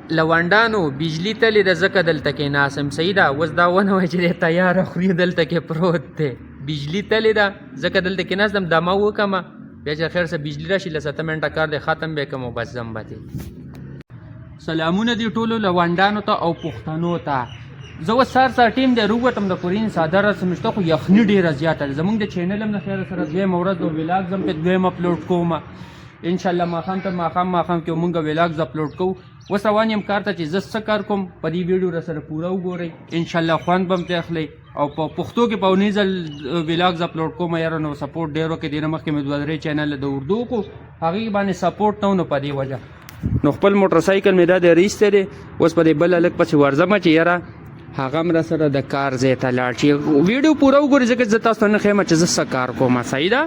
لونډانو بجلی تلې ده ځکه دلته کې ناست یم. صحیح ده، اوس دا ونه وایي چې دی تیاره خوري دلته کې پروت دی. بجلی تلې ده ځکه دلته کې ناست یم. دمه وکړمه، بیا چې خیر سره بجلی راشي لس اته منټه کار دی ختم به یې کړم او بس ځم به ترې. سلامونه دي ټولو لونډانو ته او پښتنو ته. زه اوس سهار سهار ټیم دی رووتم د کورین ساده رسم شته خو یخني ډېره زیاته ده. زمونږ د چینل هم د خیره سره دویمه ورځ ده، ویلاګز هم پرې دویم اپلوډ کوم انشاءالله. ماښام ته ماښام ماښام کې مونږ ویلاګز اپلوډ کوو. اوس روان یم کار ته چې زه څه کار کوم په دې ویډیو را سره پوره وګورئ انشاءالله، خوند به هم ترې اخلئ. او په پښتو کې په اونۍ ځل ویلاګز اپلوډ کوم یاره، نو سپورټ ډېر وکړئ. دې نه مخکې مې دوه درې چینل د اردو کو هغې باندې سپورټ نه و، نو په دې وجه نو خپل موټر سایکل مې دا دی راایستی دی. اوس په دې بل هلک پسې ورځم چې یاره هغه هم راسره د کار ځای ته لاړ شي. ویډیو پوره وګورئ ځکه زه تاسو ته نه ښیم چې زه څه کار کوم. صحیح ده،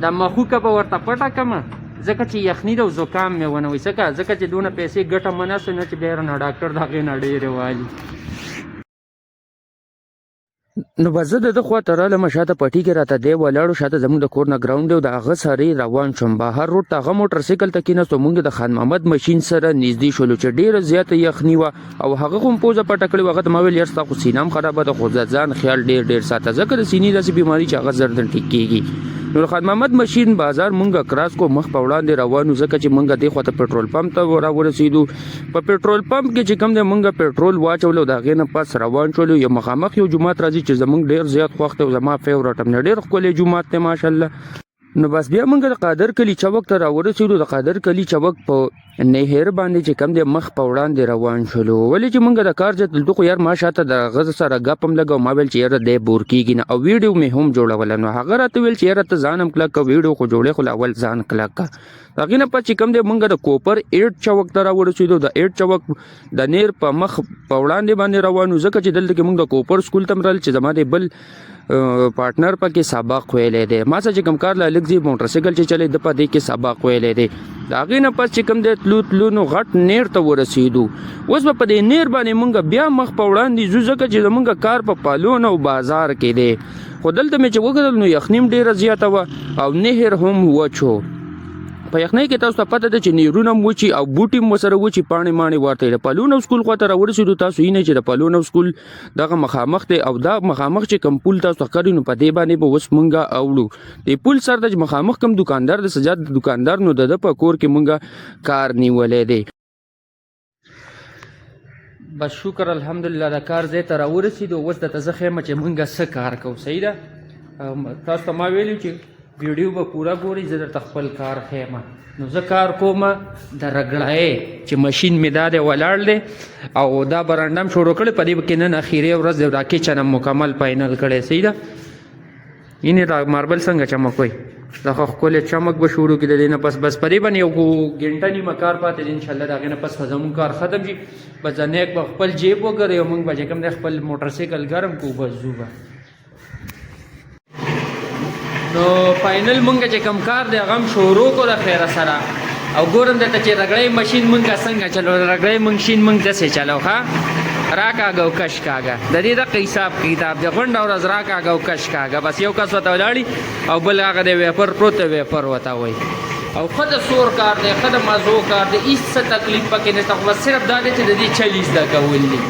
دا مخوکه به ورته پټه کړم ځکه چې یخني ده او زکام مې ونه وي. ځکه چې دونه پیسې ګټه مه نسو نه چې بیا رانه ډاکټر د هغې نه ډېرې والي. نو بس زه د ده خوا ته رالم، شاته پټي کې راته دی ولاړو، شاته زموږ د کور نه ګراونډ دی او د هغه سره روان شوم بهر روډ ته. هغه موټر سایکل ته کېناستو، موږ د خان محمد مشین سره نږدې شولو چې ډېره زیاته یخني وه او هغه خو هم پوزه پټه کړې وه. هغه ته ما ویل یار ستا خو سینه هم خرابه ده، خو د ځان خیال ډېر ډېر ساته ځکه د سینې داسې بیماري چې هغه زر نه ټیک کېږي. نو خان محمد مشین بازار مونږ کراس کو، مخ په وړاندې روانو ځکه چې مونږ دې خواته پټرول پمپ ته راورسېدو. په پټرول پمپ کې چې کوم دی مونږ پټرول واچولو، د هغې نه پس روان شولو. یو مخامخ یو جومات راځي چې زمونږ ډېر زیات خوښ دی او زما فیورټ هم دی، ډېر ښکلی جومات دی ماشاءالله. نو بس بیا مونږ د قادر کلی چوک ته راورسېدو. د قادر کلی چوک په نهر باندې چې کم دی مخ په وړاندې روان شولو. ولې چې مونږ د کار ځای تلو خو یار ما شاته د هغه سره ګپ هم لګاو، ما ویل چې یاره دی بور کېږي نه، او ویډیو مې هم جوړوله. نو هغه راته ویل چې یاره ته ځان هم کلک که، ویډیو خو جوړې خو له اول ځان کلک که. د هغې نه پس چې کوم دی مونږ د کوپر ایټ چوک ته راورسېدو. د ایټ چوک د نیر په مخ په وړاندې باندې روان یو ځکه چې دلته کې مونږ د کوپر سکول ته هم رال چې زما دی بل پارټنر پکې سبق ویلی دی. ما سره چې کوم کار له لږ ځي موټر سایکل چې چلی ده په دې کې سبق ویلی دی. د هغې نه پس چې کوم دی تلو تلو نو غټ نیر ته ورسېدو. اوس به په دې نیر باندې مونږ بیا مخ په وړاندې ځو ځکه چې زمونږ کار په پالون او بازار کې دی. خو دلته مې چې وکتل نو یخني هم ډېره زیاته وه او نهر هم وچ و. په یخنۍ کې تاسو ته پته ده چې نیرونه هم وچي او بوټي هم ورسره وچي، پاڼې ماڼې ورته. د پلونو سکول خواته راورسېدو. تاسو وینئ چې د پلونو سکول دغه مخامخ دی او دا مخامخ چې کوم پول تاسو ته ښکاري نو په دې باندې به اوس مونږ اوړو. د پول سر ته چې مخامخ کوم دکاندار د سجاد دکاندار، نو د ده په کور کې مونږ کار نیولی دی. بس شکر الحمدلله د کار ځای ته راورسېدو. اوس درته زه ښیم چې مونږ څه کار کوو. صحیح ده، تاسو ته ما ویلي چې ویډیو به پوره ګورئ، زه درته خپل کار ښیم. نو زه کار کوم د رګړایې چې ماشین مې دا دی ولاړ دی او دا برنډه هم شروع کړې په دې کې نن اخیرې ورځ دی، دا کچن هم مکمل فاینل کړی. صحیح ده، اینې دا ماربل څنګه چمک وایي، دا ښه ښکلی چمک به شروع کړي. د دې نه پس بس په دې باندې یو ګنټه نیمه کار پاتې دی انشاءالله. د هغې نه پس به زموږ کار ختم شي. بس د نیک به خپل جیب وګرئ او موږ به چې کوم دی خپل موټرسایکل ګرم کړو، بس ځو به. نو فاینل مونږ چې کوم کار دی هغه هم شروع کړو د خیره سره. او ګورم درته چې رګړی ماشین مونږ څنګه چلو. رګړی ماشین مونږ داسې چلو، ښه راکاږه او کش کاږه، د دې دقه حساب کتاب دی. غونډه ورځ راکاږه او کش کاږه، بس یو کس ورته ولاړي او بل هغه دی ویپر پروت دی، ویپر ورته وایي. او ښه د سور کار دی، ښه د مزو کار دی، هیڅ څه تکلیف پکې نشته، خو بس صرف دا دی چې د دې چل یې زده کول دي.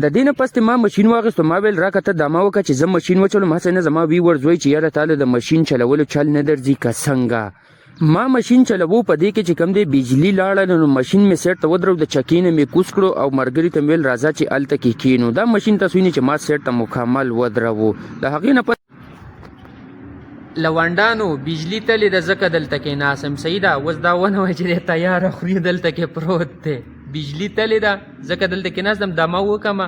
د دې نه پس ما ماشین واغستو، ما ویل راکه ته دمه وکړه چې زه ماشین وچلوم، هسې نه زما ویور زوی چې یاره تاله د ماشین چلولو چل نه درځي که څنګه. ما ماشین چلوو، په دې کې چې کوم دی بجلی لاړه، نو ماشین مې سیټ ته ودرو، د چکې نه مې کوز کړو او مرګري ته مې ویل راځه چې هلته کې کینو. دا ماشین تاسو وینئ چې ما سیټ ته مکمل ودروو. د هغې نه پس لونډانو بجلی تلې ده ځکه دلته کې ناست یم. صحیح ده، اوس دا ونه وایي چې دی تیاره خوري دلته کې پروت دی. بجلی تلې ده ځکه دلته کې ناست یم. دمه وکړم،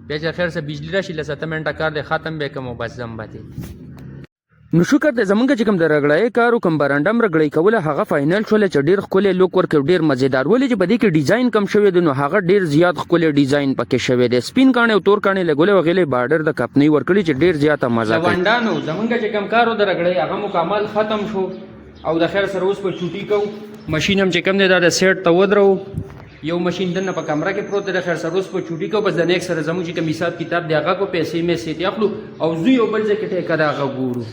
بیا چې خیر سره بجلی راشي لس اته منټه کار دی ختم به یې کړم او بس ځم به ترې. نو شکر دی زمونږ چې کوم د رګړایۍ کار و، کوم برنډه هم رګړۍ کوله هغه فاینل شوله چې ډېر ښکلی لوک ورکړي او ډېر مزېدار. ولې چې په دې کې ډیزاین کم شوی دی نو هغه ډېر زیات ښکلی ډیزاین پکې شوی دی. سپین کاڼی او تور کاڼی لګولی او هغې له یې بارډر د کپنۍ ورکړي چې ډېر زیاته مزه کوي. لونډانو زمونږ چې کوم کار و د رګړۍ هغه مکمل ختم شو او د خیر سره اوس به چوټي کوو. ماشین هم چې کوم دی دا د سیټ ته ودروو، یو ماشین دننه په کمره کې پروت دی. د خیر سره اوس به چوټي کوو. بس د نیک سره زموږ چې کوم حساب کتاب دی هغه کو، پیسې میسې ترې اخلو او ځو یو بل ځای کې ټیکه ده هغه ګورو.